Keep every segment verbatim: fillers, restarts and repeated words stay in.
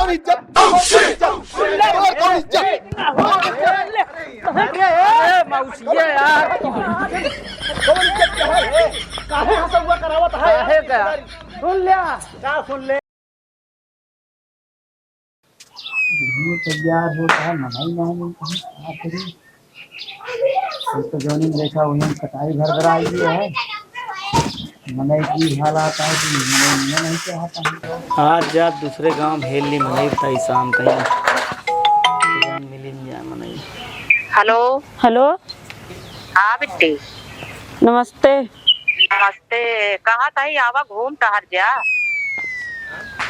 कौन इज्जत? कौन इज्जत? कौन इज्जत? अरे, मौसिया यार। कौन इज्जत क्या है? काहे हंसा हुआ करावत है? काहे का? सुन ले। का सुन ले? दुनो तैयार होत है, मनई ना मिलत है, का करी? एक तो जौनी में देखा, वही में कटाई भर भर आई है। मनई की हालात है कि मनई में नहीं चाहता है। आज जात दूसरे गांव भेल ली मनई, बताई शाम कहीं जान मिली न जाए मनई। हेलो। हेलो। हाँ बिट्टी। नमस्ते। नमस्ते। कहाँ तही आवा घूम टहर जा।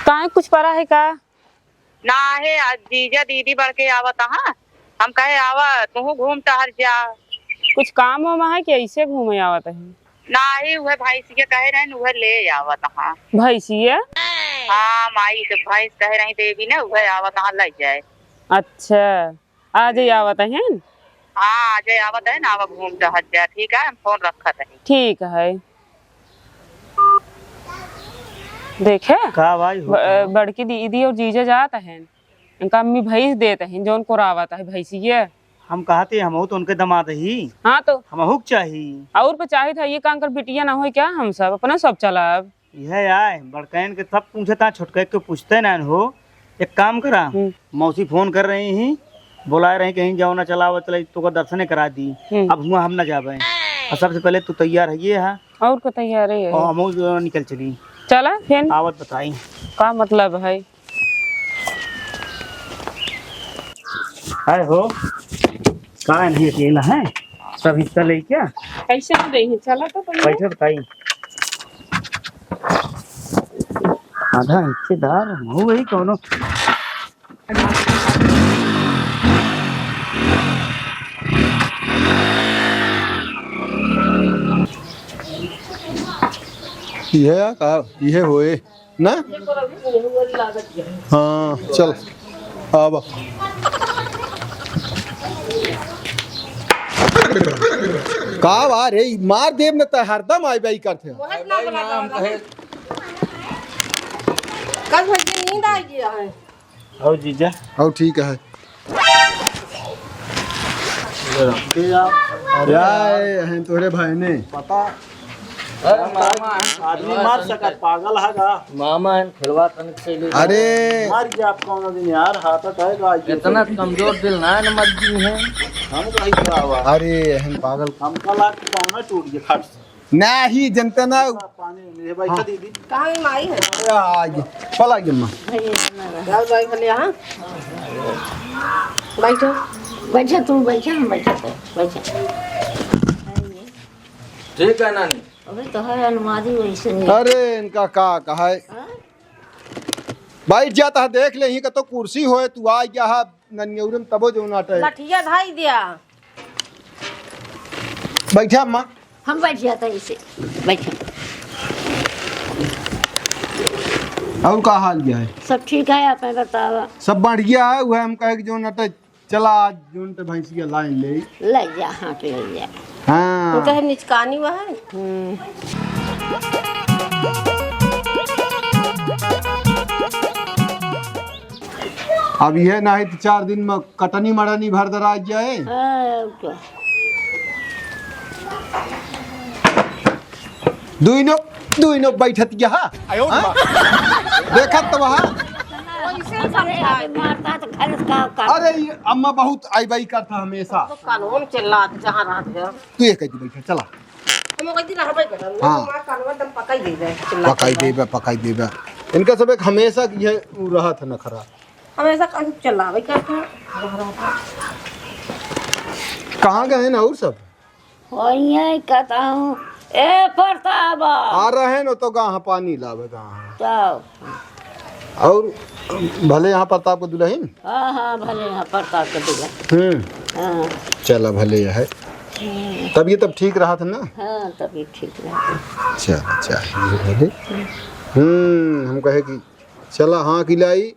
काहे कुछ परा है का? ना हे, आज जीजा दीदी बढ़ के आवत हाँ, हम कहे आवा तुहू घूम टहर जा। कुछ काम वाम है कि ऐसे घूमे आवत है? नाही, उहे भैंसिया कहे रहे न, उहे ले आवत हाँ। भैंसिया? हाँ माई, तो भैंस कहे रही देवी ने, उहे आवत हाँ ले जाए। अच्छा, आज ही आवत है न? हाँ, आज ही आवत है न, आवा घूम टहर जा, ठीक है, हम फोन रखत है। ठीक है। देखे? का भाई हो ब-, गया? बड़की दीदी और जीजा जात हैं, इनका अम्मी भैंस देत हैं, जौन कोरावत है भैंसिया। हम कहते हमहू तो उनके दमाद ही। हाँ तो। हमहू के चाही। और पे चाही था, ये काम कर बिटिया ना होई क्या, हम सब अपना सब चलाब। यह आए, बड़कैन के सब पूछता, छोटके के पूछते ना हो। एक काम करा, हम्म। मौसी फोन कर रही ही, बोलाए रही कहीं जाओ ना, चलाओ, चला तो का दर्शने करा दी। हम्म। अब हुआ हम ना जाबे। और सबसे पहले तू तैयार है ये है। और को तैयार है। और हम जो निकल चली। चला फिर। आवत बताई। का मतलब है? है हो, का नहीं अकेला है, सब हिस्सा ले क्या? कैसे हो रही है? चला तो पहले। बैठे बताई। आधा हिस्सेदार हम हो गई कौनो। यह का, यह होए ना? हाँ, चल, आवा। का बा रे, मार देब न त हरदम आई बाई करते हैं। कल भर के नींद आ गया है। और जीजा? और ठीक है। अरे यार, अरे हैं तोहरे भाई ने। पता। अरे मामा, आदमी मार सका, पागल है का? मामा हैं, खिलवा तनिक से ले। अरे। मर गया आप कौनो दिन यार, हाथ अटैक आ गया। इतना कमजोर दिल ना है, न मर गई है। हम कहीं क्या हुआ? अरे, हम पागल। हमका लाग के पाँव ना टूट गया खट से। नाही, जनता ना। पानी में, ये भाई हाँ। का दीदी? कहाँ गई माई है? अरे, आ गई। पला गई माँ। चल भाई, भले यहाँ। बैठो। बैठो तू, बैठो, हम बैठो तो, बैठो। ठीक है नानी। अबे तो है अलमारी वैसे नहीं। अरे, इनका का कहा है? हाँ? बैठ जाता है, देख ले, यहीं का तो कुर्सी होए, तू आ गया है, ननियौरम तबो जो नाटे। लठिया धाई दिया। बैठा अम्मा। हम बैठ जाता है इसे। बैठा। और का हाल क्या है? सब ठीक है, आप बतावा। सब बढ़िया है, वह हम कहे कि जो नटे चला आज जोन ते भैंसिया लाइन ले। ले जा, हाँ, ले जा। हाँ। उनका है निचकानी हुआ है। हम्म। अब ये नाही तो चार दिन में कटनी मड़नी भर दरा जाए। हाँ, और क्या? दुइनो, दुइनो बैठत यहाँ। आयो रे माँ। देखत तो वहाँ। कैसे समझाए? मारता तो घर का, का। अरे, ये अम्मा बहुत आई बाई करता हमेशा। तो कानून चिल्लात जहाँ रहत है। तू ये कह दी बैठा, चला। हम कह दी रहबे करम। हाँ। माँ कानून दम पकाई देबे, चिल्ला पकाई चिल्ला। देबे, पकाई देबे। इनका सब एक हमेशा ये रहत है नखरा। हमेशा कानून चिल्लावे करता। कहाँ गए ना और सब? होइए कहता हूँ, ए प्रताप। आ रहे न तो गाँह पानी लावे गाँह। जाओ। और भले यहाँ प्रताप के दुल्हन? हाँ, हाँ, भले यहाँ प्रताप के दुल्हन। हम्म। हाँ। चला भले यह है। हम्म। तब ये तब ठीक रहा था ना? हाँ, तब ये ठीक रहा। चला, चला, ये भले। हम्म, हम कहे कि चला हाँ कि लाई,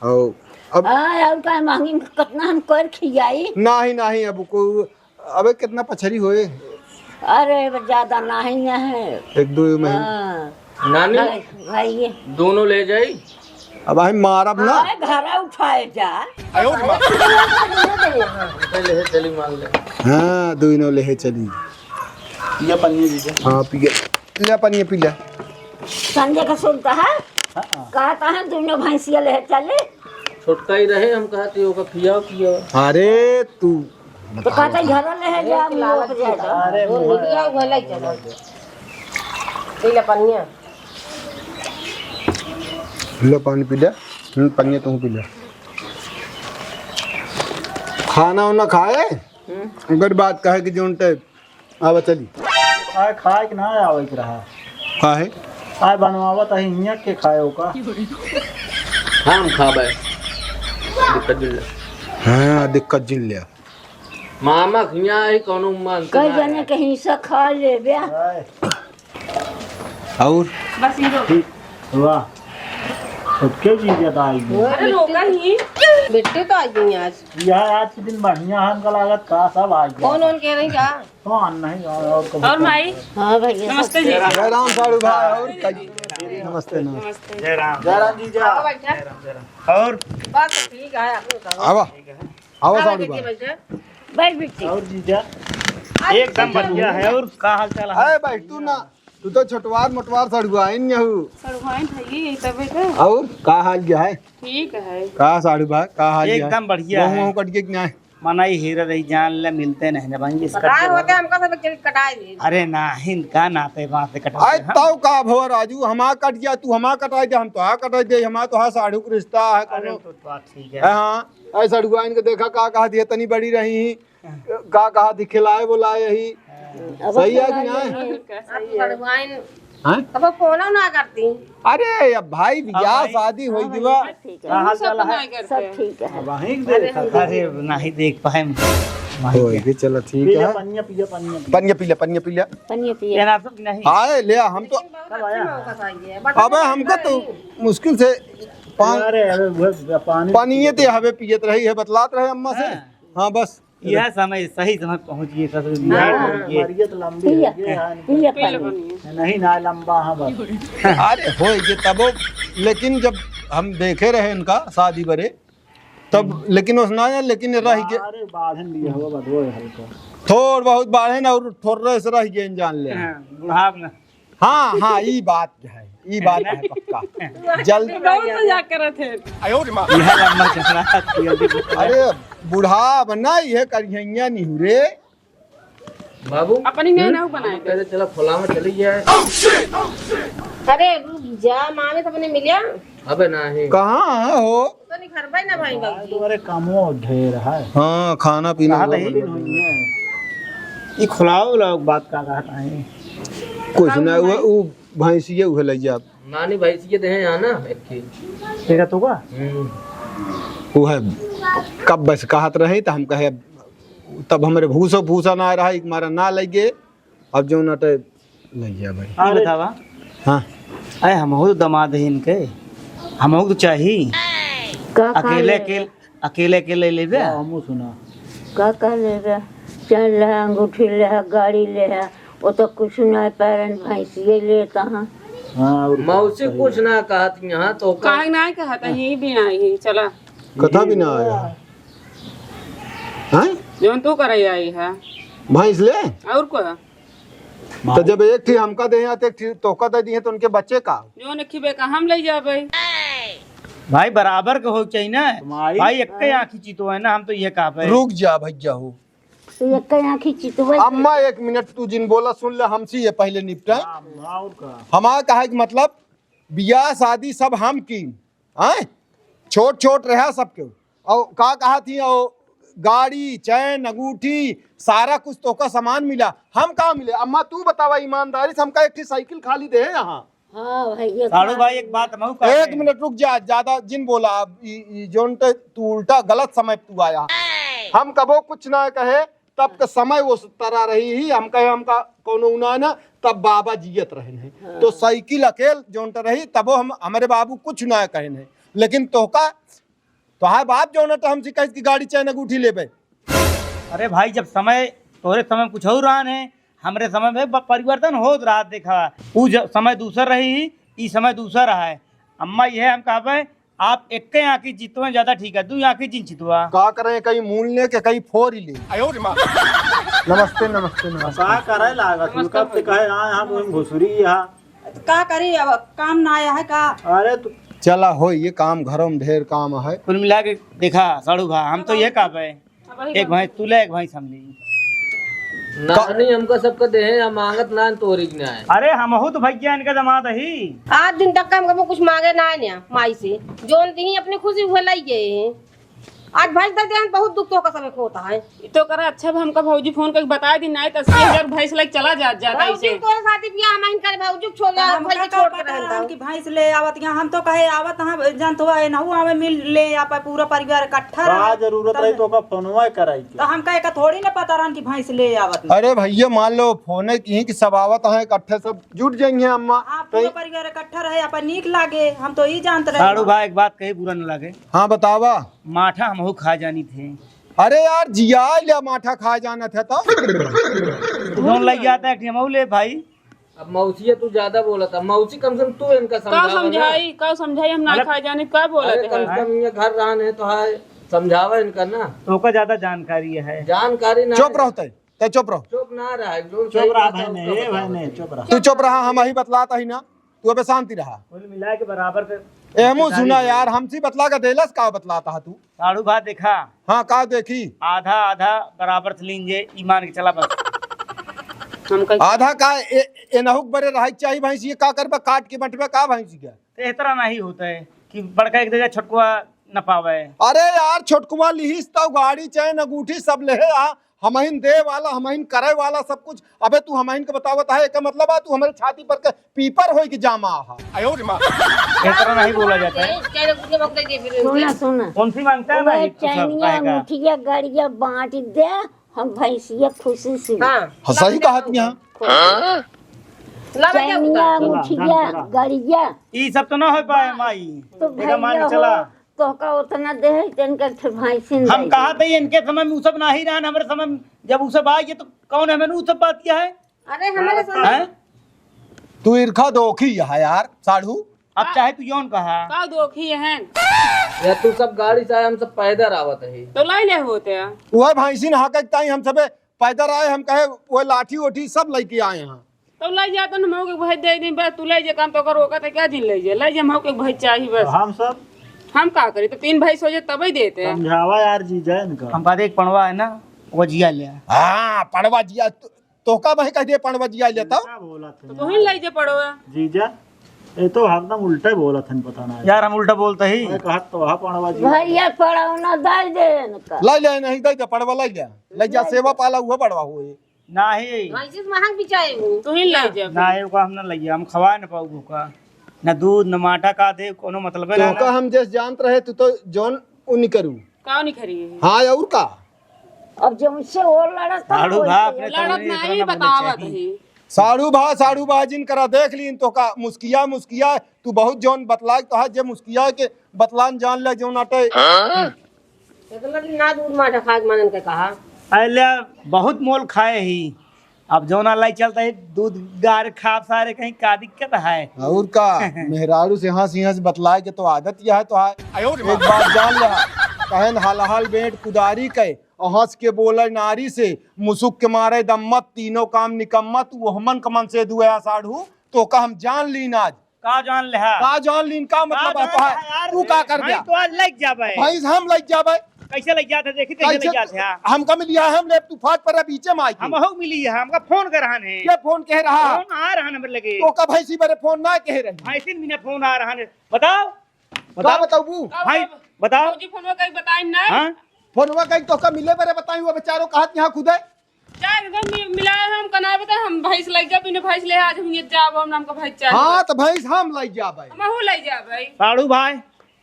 और अब हाँ, और का मांगी, कितना हम कर खियाई? नाही, नाही, अब को, अबे कितना पछरी होए? अरे, अब ज्यादा नाही है। एक दो महीने। हाँ। नानी, भाई, भाई ये। दोनों ले जाई? अब हम मारब ना। आए घरा उठाए जा। पहले है चली मान ले। हाँ, दुइनो लेहे चली। पिया पनिया जीजा। हाँ, पिया। ले पनिया पी ले। संजय का सुनता है? हाँ। कहता है दुइनो भैंसिया लेहे चली। छोटका ही रहे, हम कहते ओका पिया पिया। अरे तू तो कहता है घरा लेहे जा, हम लोग जाए तो। अरे वो मुँह निकला, वो लग जाएगा। पी ले पनिया। ले पानी पी ले। हम्म, पनिया तू पी ले। खाना वाना खाए? हम्म। अगर बात कहे कि जोन ते आवा चली। आए खाए कि ना आवे के रहा। काहे? आए बनवावत है हियाँ के खाए ओका। हम खाबे। दिक्कत जिन ले। हाँ, दिक्कत जिन ले। मामा हियाँ आई कौनो मान कई जने के हिस्सा खा लेबे। आए। और? बस ये दो। वाह। तो क्यों चीज ज्यादा आई है? अरे रोका नहीं। बिट्टू तो आई गई आज। यह आज के दिन बढ़िया हमका लागत का सब आ गया। कौन कौन कह रही का? कौन नहीं और, और कब और माई? हाँ भैया, नमस्ते जी। जय राम साड़ू भाई और कई-, नमस्ते, नमस्ते। नमस्ते। जय राम। जय राम जीजा। आओ बैठा। जय राम, जय राम। और? बस ठीक है, आप लोग बताओ। आवा। ठीक है। आवा आओ साड़ू दीदी भाई। बैठा। बैठ बिट्टी। और जीजा? आज एकदम बढ़िया है। और का हाल चाल है? अरे भाई, तू ना, तू तो छोटवार मोटवार सड़ुआइन यहू। सड़ुआइन है ये, यही तबे तो। और का हाल क्या है? ठीक है। का साड़ू भाई, का हाल क्या है? एकदम बढ़िया है। गेहूं कट के क्या है? मना ही हीरा रही जान ले, मिलते नहीं ना भाई, इस पता कट होते हमको सब एक जगह कटाए दिए। अरे ना, इनका नाते वहाँ से कटा आए दे, हाँ। ताऊ का भो राजू, हमार कट गया, तू हमार कटाई दे, हम तो आ कटाई दे, हमार तो हाँ साड़ू का रिश्ता है, अरे कोनो तो बात ठीक है। हाँ, हाँ, ऐसा सड़ुआइन के देखा का कहा दिया, तनी बड़ी रही, का कहा थी, खिलाए बुलाए ही। अब सही है कि नहीं? सही है। सड़ुआइन हाँ? तब फोन ना करती। अरे अब भाई, बियाह भाई। शादी होई हाँ, गवा। ठीक है। का हाल चाल है? सब ठीक है। अब वहीं देख अरे, अरे, नहीं देख पाए। ओए, ये चलो, ठीक पिया, है। पनिया पिया, पनिया पिया। पनिया पी ले, पनिया पी ले। पनिया पिया। ये ना तो नहीं। आए, ले, हम तो लेकिन बहुत अच्छा मौका था ये। बता अबे, नहीं हमका तो नहीं। मुश्किल से पान-, अरे, अरे, वो पानी पनिये ते हवे पियत रही है, बतलात रहे अम्मा से। हाँ। हाँ, बस। यह समय, सही समय पहुँच गए, ससुर जी, हाँ। पहुँच गए। मरियत लंबी पिया, है, ये है, पिया पी ले पानी। पनिया। नहीं ना, लंबा, हाँ, बस। अरे, होई जे तबो, लेकिन जब हम देखे रहे इनका शादी बरे, तब, हम्म। लेकिन उस ना, लेकिन रह के अरे, बाढ़न लिया हुआ, बस, वो है हल्का। थोड़ बहुत बाढ़न और थोड़े से रह गए, जान ले। हाँ, बुढ़ाप ना। हाँ, हाँ, ई बात है, ई बात है पक्का। जल्दी बहुत मजाक करत है। यह लंबा चौड़ा पिया भी। अरे, बुढ़ाप ना, ये करिहैया निहुरे। बाबू, अपनी नहीं हम्म? ना बनाए। पहले चला फुलावा चली जाए। अरे रुक जा, मामी तो अपने मिलिया। अबे नहीं। कहाँ है हो? तो नहीं घर पे ना भाई बाबूजी। तुम्हारे कामों ढेर है। हाँ, खाना पीना कहाँ हुआ नहीं बंद। दिन हुई है। ये खुलाओ लोग बात का कहता है। कुछ ना, वो, वो भैंसिए उहे लइ जा। नानी भैंसिए देहे यहाँ ना, एक ही। तेरा तो का? हम्म। वो है, कब बस कहत रहे तो हम कहे, तब हमरे भूसो भूसा ना रहा, एक मारा ना लइ गए, अब जो नटे लइ गया भाई। ई अरे। बतावा। हाँ। अरे हमहू तो दामाद है इनके, हमहू तो चाही। का, का अकेले, ले? अकेले, अकेले, अकेले लेबे? हाँ, हमहू सुना। का, का लेबे? चैन लेहा, अंगूठी लेहा, गाड़ी लेहा, वो तो कुछ ना पैरन भैंसिए लेता हाँ। हाँ, और मौसी का? कुछ ना कहत यहाँ तो का? काहे ना कहत, यही भी आई है, चला। कथा भी ना आया। हैं? जौन तू करे आई है। भैंस ले? और को? तो जब एक ठी हमका दे हैं, तो एक ठी तोका दे दी है, तो उनके बच्चे का? जौन एक ठी बेका हम ले जाबे। भाई, बराबर के हो चाहिए ना। भाई, एक के आँखी चितो है ना, हम तो ये कहा पे। रुक जा भैया हो। तो एक के आँखी चितो है। अम्मा, एक मिनट, तू जिन बोला सुन ले, हमसे ये पहले निपटा। हाँ, और का? हमारा कहा कि मतलब, बियाह शादी सब हम की, हैं? छोट छोट रहा सबके। और का कहा थी, और गाड़ी, चैन, अंगूठी, सारा कुछ तोका सामान मिला, हम का मिले? अम्मा, तू बतावा ईमानदारी से, हमका एक ठी साइकिल खाली दे यहाँ। हाँ भैया, साढ़ू का भाई, एक बात हमहू कह एक रहे हैं। मिनट रुक जा, ज्यादा जिन बोला, अब ई, ई जोन ते तू उल्टा गलत समय तू आया। हम कबो कुछ ना कहे, तब के समय वो तरह रही ही, हम कहे हमका कौनो उना ना, तब बाबा जियत रहन है। हाँ। तो साइकिल अकेल जोन ते रही, तबो हम, हमरे बाबू कुछ ना कहन है, लेकिन तोहका तोहार बाप जौन है, तो हमसे कहिस कि गाड़ी चैन अंगूठी लेबे। अरे भाई, जब समय, तोरे समय कुछ और रहन है, हमरे समय में ब-, परिवर्तन होत रहा। देखा, उ ज-, समय दूसर रही, ई समय दूसर रहा है। अम्मा, ये हम कहबे, आप एक्के आँखी जितवा ज्यादा ठीक है, दुइ आँखी जिन चितवा। का करे, कहीं मूल ले के कहीं फोर ही ले। आयो रे माँ। नमस्ते, नमस्ते, नमस्ते। का करे लागत हूँ? कब से कहे आए हैं, हम घुसरी यहाँ। का करी, अब काम ना आया है का? अरे तू चला हो, ये काम घरों में ढेर काम है। कुल मिला के देखा साढ़ू भा, हम तो ये कहबे, अब वही एक काम। भैंस तू ले, एक भैंस हम ली। ना, का- नहीं, हमका सबका देहे, हम मांगत ना तोरी के ना है। अरे हमहू तो भैया इनका जमात ही। आज दिन तक हम कबो कुछ मांगे ना है माई से, जोन दी अपनी खुशी हुए लाई गए हैं। आज भैंस दे देहन, बहुत दुख तो का समय होता है। ई तो करे अच्छा, अब हमका भौजी फोन करके बताए दी, नाहीं तो अस्सी हजार भैंस लेके चला जा, जाता भौजी इसे। तोरे साथी बियाह नहीं करे, भौजी छोड़ तो दे, हमका भैंस का छोड़ के पता रहन रहन दो। कि भैंस ले आवत, यहाँ हम तो कहे आवत, हाँ, जानत हुआ है, नहु आवे मिल ले, आप पूरा परिवार इकट्ठा का रहे। जरूरत तब रही तो ओका फोनवा कराई के। तो हमका एका थोड़ी ना पता रहन कि भैंस ले आवत। अरे भैया, मान लो फोने की कि सब आवत हैं इकट्ठे, सब जुट जाएंगे अम्मा। हाँ, पूरा तो परिवार इकट्ठा रहे, आप नीक लागे, हम तो ई जानत रहे। साढ़ू भाई, एक बात कही, बुरा न लागे। हाँ, बतावा। माठा हमहू खा जानी थे। अरे यार, जिया लिया, माठा खा जाना था तो। जौन लग जाता है, हमहू ले भाई। अब मौसी, तू ज्यादा बोलत है। मौसी, कम से कम तू इनका का समझावा ना। समझाई, का समझाई, हम ना मतलब खा जानी, का बोलत अरे, कम से है? कम ये घर रहन है तो है, समझावा इनका ना। तो ओका ज्यादा जानकारी है। जानकारी ना चुप है। रहो तै, तै चुप रहो। चुप ना रहा, जो चुप सही रहा बात है, बहने, उसका ए बता बहने, दे। चुप रहा। तू चुप रहा, हम अही बतलात ही ना। तू अबे शांति रहा। कुल मिला के बराबर के एहमू बता सुना दीजिए। यार, हमसे बतला के देलस का बतलाता है तू? साढ़ू भा देखा। हाँ, का देखी? आधा आधा बराबर से लीन जे, ईमान के चला बस। हम कल आधा का ए, एनहुक बरे रहे के चाही भैंस, ये का करबा, काट के बंटबे का भैंस के? तो इस तरह नहीं होता है कि बड़का एक जगह छोटकुआ न पावे। अरे यार, छोटकुआ लिहिस तो गाड़ी, चैन, अंगूठी सब लेहे आ, हमहिन दे वाला, हमहिन करे वाला सब कुछ। अबे तू हमहिन के बतावत है, एकर मतलब है तू हमरे छाती पर के पीपर होई के जामा है। आयो रे माँ। इस तरह नहीं बोला जाता है। सुना, सुना। कौन सी मांगता है वो भाई? तू सब चैनिया, कहेगा। अंगूठिया, गड़िया बांट दे, हम भैंसिया खुशी से। हाँ। हाँ, सही कहा तू यहाँ। चैनिया, अंगूठिया, गड़िया। ई सब तो ना हो पाए, माई। तो देखा, मान के भैया चला। हो, तोहका उतना देहे, इनके फिर भैंसिन हम दे कहा दे। थे, इनके समय में उ सब ना ही रहन, हमरे समय में जब उ सब आए, ये तो कौन हमें उ सब बात किया है? अरे, हमारे समय हैं? तू इरखा दोखी है यार, साढ़ू। अब चाहे तू यौन कहा। का दोखी है? या तू सब गाड़ी से आए, हम सब पैदल आवत है। तो लाई ले होते हैं। वह भैंसिन हाके के ताई हम सबे पैदल आए, हम कहे वो लाठी ओठी सब लेके आए हैं। तो लइ जा, तो हम के भैंस दे दी, बस तू लइ जा, काम तो कर, ओकर तो क्या दिन लइ जा, लइ जा, हम के भैंस चाही बस। हम सब हम का करी, तो तीन भैंस हो जाए तबे देते। समझावा यार जीजा इनका। हम कहते एक पड़वा है ना, वो जिया लिया। हाँ, पड़वा जिया, तो, तो का भाई कह दे पड़वा जिया लेता? क्या बोला था तो यार? तू ही लइ जा पड़वा। जीजा, ये तो हरदम उल्टे बोलत हन, पता ना। यार, हम उल्टा बोलते ही। मैं कहत तो हा पड़वा जिया। भैया पड़वा ना दे दे इनका। लइ ले, नहीं दे दे, पड़वा लइ ले। लइ जा, सेवा पाला हुआ पड़वा हुए। नाही। भैंसिस महंग बिचाए हूँ। तू ही ले जा। नाही, ओका हम ना लइया, हम खवाए ना पाऊ ओका। ना दूध, ना माठा का दे, कोनो मतलब है तो ना। ओका हम जैस जानत रहे, तू तो जौन उ निकरू। का निकरी है? हाँ, और का? अब जौन से और लड़त है, साढ़ू वही भा से। अपने लड़त सामने नहीं, इतना ना बोले बतावत चाहिए। ही। साढ़ू भा, साढ़ू भा जिन करा देख लीन तो का मुस्किया, मुस्किया, तू बहुत जौन बतलाए तो है, जे मुस्किया के बतलान जान ले जौन अटे। हाँ? इतना दिन ना दूध माठा खाए के मानन के कहा। अरे, बहुत मोल खाए ही। अब जौना लाई चलता है, दूध गार खाब सारे, कहीं का दिक्कत है? और का? मेहरारू से हंस हंस बतलाए के तो आदत यह है तो है। आयो रे एक माँ। बात जान ले, कहन हल हल बेंट कुदारी के, हंस के बोले नारी से, मुसुक के मारे दम्मत, तीनों काम निकम्मत, वो हमन कमन से दुआ साढ़ू, तो का हम जान लीन आज। का जान लेहा? का जान लीन, का मतलब का है जान तोहार? लेहा यार? तू का कर भाई, दिया? तो आज लग जाबे। भैंस हम लग जाबे। कैसे लग जाते? देखी कैसे कैसे? लग जाते हैं? हमका मिलिया है, हम ले तू फाट पर बीचे में आई थी। हमहू मिली है, हमका फोन कर रहन है। के फोन कह रहा? फोन आ रहन हमरे लगे। तो का भैंसी बरे फोन ना कह रही? भैंसिन बिना फोन आ रहन है। बताओ। का बताओ। बताऊबू? का भाई, बताओ। बताओ। भौजी फोनवा कहीं बताई ना। हाँ? फोनवा कहीं तो का मिले बरे बताई, वो बेचारो कहत यहाँ खुदे। चार घर मि-, मिलाए हम कनाए बता, हम भैंस लइ जाब, इन्हें भैंस ले आज हम ये जाब, हम नाम का भैंस चाहे। हाँ, तो भैंस हम लइ जाब भाई। हमहू लइ जाब भाई। साढ़ू भाई,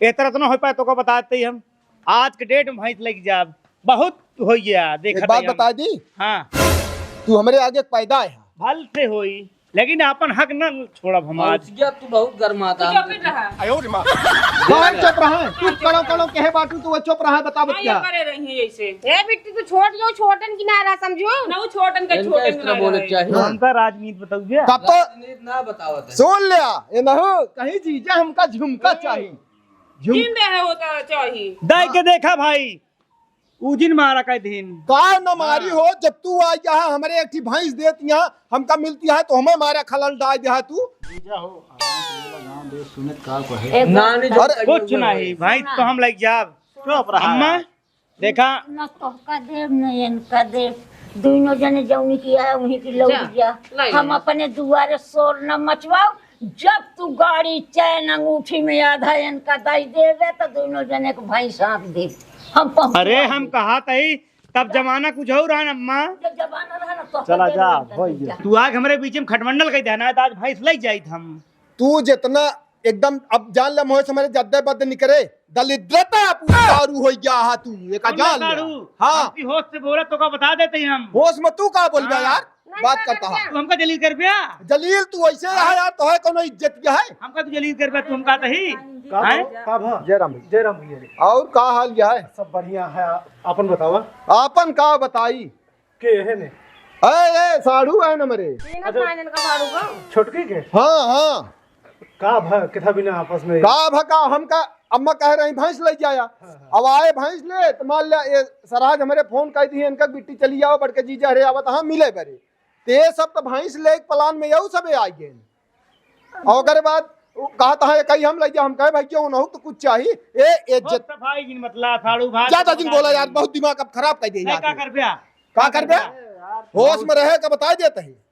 ए तरह से ना हो पाए, तो को बताते ही हम आज के डेट में भैंस लइ जाब, बहुत हो गया, देखा एक बात बता दी। हाँ। तू हमरे आगे पैदा है। भल से होई, लेकिन आपन हक ना छोड़ब हम आज। भौजिया, तू बहुत गरमाता तू है। चुप रहा। आयो रे माँ। कौन चुप रहा है? तू कड़ो कड़ो कहे बाटू, तू वो चुप रहा है, बता हाँ, ये बतिया। करे रही है ऐसे। ए बिट्टी, तू छोट जो छोटन की ना रहा, समझो? ना, वो छोटन का इनका छोटन इस तरह ना बोले रहे। चाहिए। तो हमका राजनीति बताओगे? कब तो राजनीति ना बतावत है। सुन लिया, ये नहु, कहीं जीजा हमका झुमका हम्म। चाहिए। झुम- दिन दे है वो तो चाही। दाई के देखा भाई, उ दिन मारा कह दिन। का न मारी हो, जब तू आ यहाँ हमरे एक ठी भैंस देत यहाँ, हमका मिलती है तो हमें मारा खलल डाल दे तू। जीजा हो, आराम से बोला, गाँव देश सुनत का कहे। एक ना, बात नहीं, बता कुछ नहीं, भैंस तो हम लग जाब। चुप रहा। अम्मा, देखा। न तोहका देब, न इनका देब। दुइनो जने जौनी किया है, वहीं की लौट जा, गया। नहीं, हम नहीं। अपने दुआरे शोर न मचवाओ। जब तू गाड़ी, चैन, अंगूठी में आधा इनका दई देबे, तो दुइनो जने के भैंस हाँक देब। हम पहुँच अरे, जाएंगे। हम कहा तही, तब जमाना कुछ और रहा ना, अम्मा। जब जमाना रहा ना, तो चला जा, जा। हो गया। तू आग हमरे बीच में खटमंडल कह देना, तो आज भैंस लग जाइत हम। तू जितना एकदम अब जान ले, मोहे से मेरे जद्दे बद्दे निकरे, दलिद्रता पूरा दारू हो गया हा तू, एक कौन जान ले। दारू? हाँ। हमकी होश से बोला तो का बता देते ही हम। होश में तू का बोलबे हाँ। यार? नहीं बात करता है। तू हमका जलील करबे? जलील तू ऐसे हाँ। है यार, तो है कोनो इज्जत क्या है? हमका तू जलील करबे, तू हमका तही? का हैं? भा-, का भा? जय राम भैया। जय राम भैया रे। और का हाल क्या है? सब बढ़िया है, अपन बतावा। आपन का बताई? के है ने? ए, ए, साढ़ू है न मरे। तीन अच्छा। अपना इनका साढ़ू का? छोटकी के? हाँ, हाँ। का भा, किथा बिना आपस में? का भा का, हमका अम्मा कह रही भैंस ले जाया। हाँ, हाँ। अब आए भैंस ले, तो मान लिया ये सराज हमरे फोन कर दी, इनका बिट्टी चली आओ, बड़के जीजा रे आवत, हाँ, मिले बरे। ते सब तो भैंस ले एक प्लान में यहू सबे आ गए। और ओकरे बाद उ कहत है, "कहीं हम लइ जा।" हम कहे, "भाई, क्यों ना हो, तो कुछ चाहिए।" ए, ए, बहुत जत- सफाई जिन मतला, साड़ू भाई, ज्यादा जिन बोला यार, बहुत दिमाग अब खराब कर दिया नहीं, यार। का कर ब्या? का कर ब्या? होश में रहे का बता देते हैं,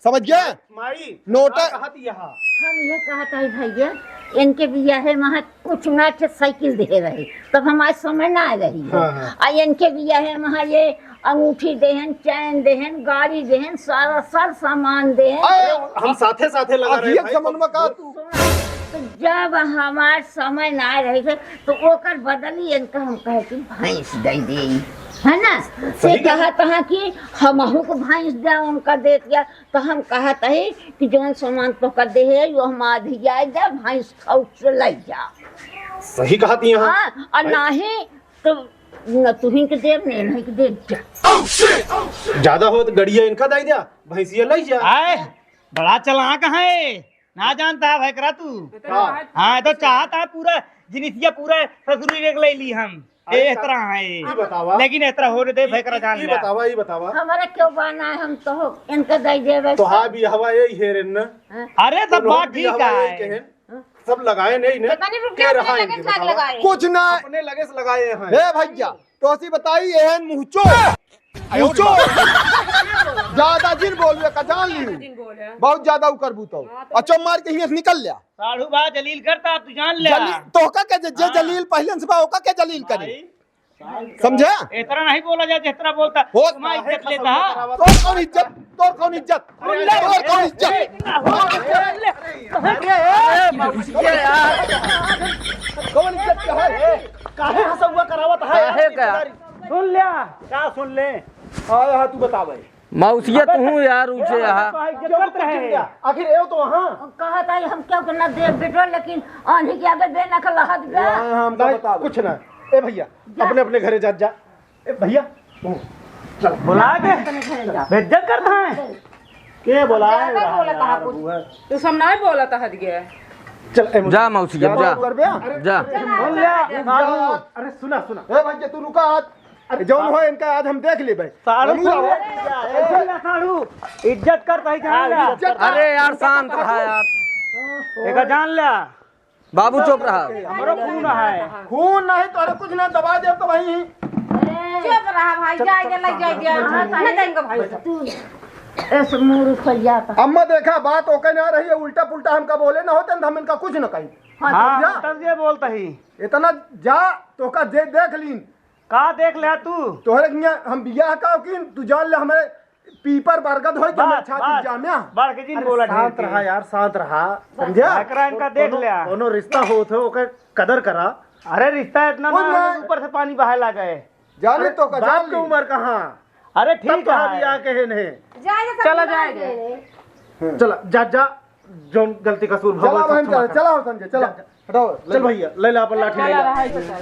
समझ गया? माई, नोट का कहत यहाँ? हम ये कहत है भैया, इनके बियाहे में कुछ ना थे साइकिल दे रहे, तब हमारे समय ना आ रही है। हाँ, हाँ। आ इनके बियाहे में ये अंगूठी देहन, चैन देहन, गाड़ी देहन, सारा सर सामान देहन। अरे, हम साथे साथे लगा रहे अभियक भाई, समन में का तू? तो जब हमार समय ना रहे थे, तो ओकर बदली इनका हम कहे कि भैंस दे दे, है ना? से सही कहा। कहत है कि हमहू को भैंस दे, उनका दे दिया, तो हम कहत है कि जौन सामान तोहका दे है, यो हम आधी जाए दे, भैंस खौट से लइ जा। सही कहत ही यहाँ। हाँ, और भाई। नाही तो न तुहिन के देब, न इन्हीं के देब। जा। ज्यादा हो तो गड़िया इनका दइ द्या, भैंसिया लइ जा। आए, बड़ा चालाक है, ना जानता है भैकरा तू। हाँ। हाँ, तो चाहता है पूरा जिनिसिया पूरा ससुरी के लइ ली हम। अरे ए, का-, एतरा है। ई बतावा। लेकिन एतरा हो रे दे, ई, भैकरा ई, जान ई लिया। बतावा, ई बतावा। हमारा क्यों बाना है, हम तो इनका दइ देबे। तो हाँ, बियाहवा यही है रे न। हाँ। अरे, सब उनहु बात ठीक बियाहवा यही है। कहे। सब लगाए नहीं ने। पता नहीं रुपया के रहा अपने इनके लगे से बतावा। लगाए। कुछ ना। अपने लगे से लगाए हैं। हे भैया, तो ऐसी बताई, एहन मुँहचो। मुँहचो। ज्यादा जिन बोलबे का जान लियो। जिन बोले। बहुत ज्यादा उकर बूतो। हाँ, तो अच्छा मार के हियां से निकल लिया। साढ़ू बा जलील करता, तू जान ले। जलील, तोहका के जे, जे हाँ। जलील पहले से बा, ओका के जलील करे। भाई। समझे? इतना नहीं बोला जाए, जितना बोलता। हो, तुम्हारी इज्जत लेता है। तोर कौन इज्जत? तोर कौन इज्जत? अरे, तोर कौन इज्जत? अरे, ए, मौसी के यार। कौन इज्जत के है? काहे हंसुआ करावत है यार? काहे का? सुन लिया। का सुन ले? हाँ, हाँ, तू बता भाई। मौसिया अबे तू यार, ऊंचे ए, यहाँ। तो इज्जत क्यों करते हैं। चिल्ला? आखिर एव तो वहाँ। कहत है, हम क्यों के ना देब बेटवा, लेकिन आन्ही के आगे बे ना के लहत बे। हाँ, हाँ, हमका भाई, बता दो। कुछ ना। ए भैया, जा। अपने, अपने घरे जा, जा। ए भैया, ओ, चल। बुला के अपने घरे जा। बेइज्जत करता है। के बोला है ज्यादा यार, बोलत है यार, कुछ। बुआ। तू सब नहीं बोलत है दिए। चल, ए, जा मौसी, जा, जा। कर बे। अरे, जा। अरे, सुन ले, जा, जा। अरे, सुना, सुना। ए भैया, तू रुका आज। अरे, जौन हो इनका आज हम देख लेबे। साढ़ू, हम सुन ले, सुन ले, साढ़ू। इज्जत कर भाई, जान ले। इज्जत कर। अरे यार, शांत रहा यार। एका जान ले। बाबू चुप रहा। हमरो खून है। खून नहीं तो अरे कुछ ना दबा दे तो वही। चुप रहा भाई, जाए दे, लग जाए दे। ना जाएंगे भाई। तू ऐसे मुंह उखड़ जाता। अम्मा देखा, बात ओके ना रही है, उल्टा पुल्टा हमका बोले ना होते न, हम इनका कुछ ना कही। हाँ, समझा? तब ये बोलता ही। इतना जा, तोका दे, देख लीन। का देख ले तू? तोहरे हियां हम बियाह का कि तू जान ले, हमारे पीपर बरगद होई कि हमारे बस, छाती बस। जाम्या। बढ़ के जिन अरे बोला शांत ढेर रहा के। यार, शांत रहा, समझा? एकरा इनका देख कोनो, ले। कोनो रिश्ता होत हो, ओकर कदर करा। अरे रिश्ता इतना कोई ना ना। ऊपर से पानी बहाए लागे। जाने अरे तो का, बाप जान के ली। उम्र कहाँ? अरे तब ठीक तो है। अभी आके है नहीं। जाए, जाए, चला समझा जाए। दे। चला, जा, जा, जौन गलती कसूर भवा चला सब बहन, क्षमा चला, कर। चला हो संजय, चला। जा, जा। हटाओ, चल ले। भैया, ले ला अपन लाठी, ले चला ला। रहा है, बताओ।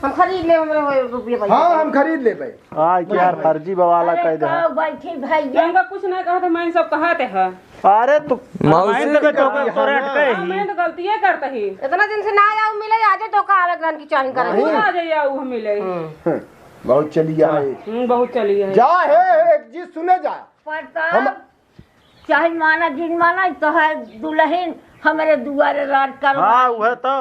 हम खरीद ले, हमरे हो रुपये भाई। हाँ, हम खरीद ले भाई। आय के यार, फर्जी बवाला अरे कह दे। का बैठी भैया? इनका कुछ ना कहा था, मैं सब कहा थे है। अरे तू मौसी। मैं तो, मैं तो, तोरे अटके ही। मैं तो गलतिये करत ही। इतना दिन से ना आऊ मिले, आजे तोका आवे के रहन की चाही करे। नहीं। आ जाइए, आऊ हम मिले। हम्म। बहुत चली है। हम्म, बहुत चली है। जा है, एक चीज सुने जा। प्रताप, हम चाहे माना जिन माना, तो है दुलहिन हमरे दुआरे राज करो। हाँ, वह तो।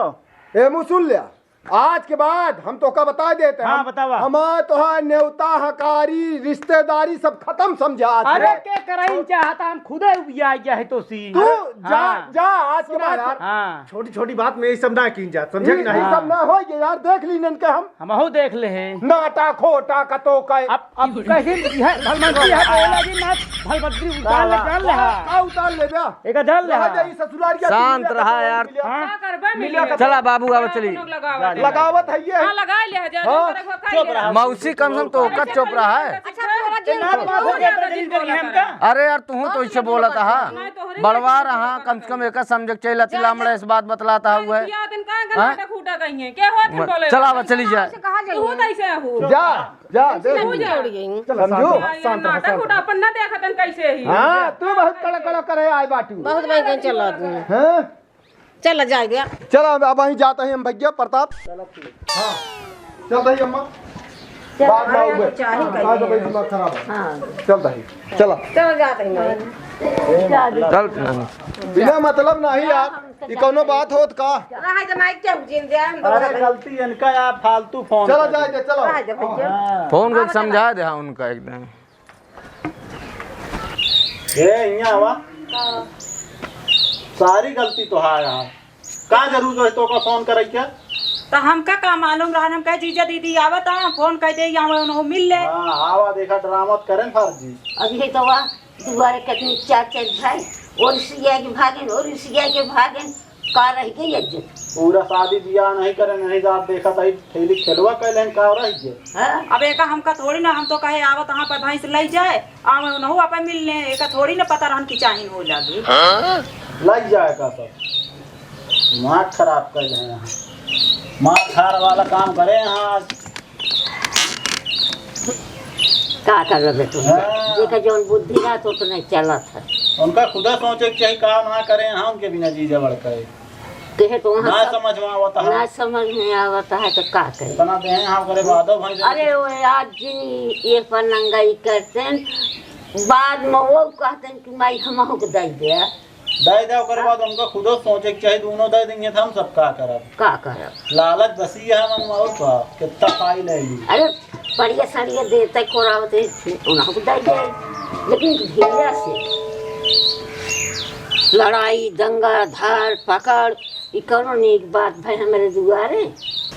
ए मुँह सुन लिया, आज के बाद हम तोका बता देते हैं, हाँ, हम, बतावा। हमार तोहार नेवता, हकारी, रिश्तेदारी सब खतम समझा आज के अरे, बाद। के करइन चाहता, हम खुदे उबिया गया है तो सी। तू जा, हाँ। जा, आज के बाद यार। हाँ। छोटी छोटी बात में ये सब ना कीन जात, समझे कि नहीं? ये सब ना होइगे यार, देख ली इनके हम। हमहू देख ले हैं। नाटा खोटा का तो कहे। अब, अब कैसे है, भलमंत्री है, बोला जी ना, भलमंत्री उतार ले, वाह, वाह। डाल ले, हाँ। का उतार ले बे? एक डाल ले, हाँ। जाई ससुराल के शांत रहा यार। हाँ। का करबे, मिलिया मिलिया। चला बाबू, अब चली। लगावत है ये। हाँ, लगा ले, जा, हाँ। जा, जा, जा, चुप रहा। मौसी कम से कम तोका चुप रहा है। अच्छा, तोरा जिन ना, ना, ना, ना, ना, ना, अरे यार, तू तो इससे बोलत हा। बड़वा रहा, कम से कम एका समझे के चाहिए, लती लामड़ा इस बात बतलाता हुआ है। हाँ? चला, अब चली जा। तू कैसे हो? जा, जा, देख। चला, समझू? शांत रह, शांत रह। अपन ना देखतन कैसे ही। हाँ, तू बहुत कड़ा कड़ा करे आए बाटू। बहुत भाई कहीं चला तू। हाँ? चला जाए गया। चला, अब, अब वहीं जाता है हम भैया प्रताप। हाँ, चलता ही अम्मा। चल, बात ना हाँ, हुए। चाहे हाँ, कहीं। आज तो भाई दिमाग खराब है। हाँ। चलता ही। चला। चल जाते हैं भाई। चल। बिना मतलब नहीं यार। ये कौनो बात होत का? रहा है जमाई के हम जिंदे हैं, हम अरे दोनों गलती इनका यार, फालतू फोन चला कर जाए दे। दे, चलो। रहा है जब भैया। हाँ। फोन को समझा दे, हाँ, उनका एकदम। ए, यहाँ आवा। सारी गलती तोहार है। का जरूरत है तोका फोन करे के? तो हमका का मालूम रहन, हम कहे जीजा दीदी आवत हैं, फोन कर दे, यहाँ उन्हों मिल ले। हाँ, आवा देखा, ड्रामा तो करें फर्जी। अभी तो वाह, दुआरे कितनी चार चार भाई, और सिया के भागेन, और सिया के भागेन, का रह गई इज्जत? पूरा शादी बियाह नहीं करे, नहीं जात देखा था, थैली खेलवा कर लेन, का रह गए? हाँ? अब एका हमका थोड़ी ना, हम तो कहे आवत यहाँ पर भैंस ले जाए, आवे उनहु आपे मिलने, एका थोड़ी न पता रहन कि चाहिन हो लागे। हाँ? लग जाए का सब। दिमाग खराब कर रहे हैं। मार खार वाला काम करे हैं आज। का कर रहे तू? हाँ। जेका जौन बुद्धि रहत हो तो नहीं चलत है। उनका खुदा सोचे के चाहिए का ना करे हैं, उनके बिना जीजा बड़का है। कहे तो वहाँ ना सब समझ में आवत है। ना समझ में आवत है तो का करे? इतना देहे हैं, ओकरे बादो भाई जब अरे वो आज जिन ये पर नंगाई करते हैं, बाद में वो कहते हैं कि माई हमहू के दे दे। दे दे, ओकरे बाद उनका खुदो सोचे के चाहिए, दोनों दे देंगे तो हम सब का करब? का करब? लालच बसी है मन में और का, कितना पाई ले ली। अरे बढ़िया सड़िया देते कोरावते उनहू के दे दे, लेकिन धीरे से। लड़ाई, दंगा, धार, पकड़, ई कौनो नीक बात भाई हमरे दुआरे?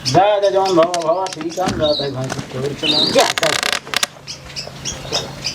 जा, जा, जौन भवा, भवा, ठीक है, हम जाते हैं, भाई, छोड़ के ना। जा, जा।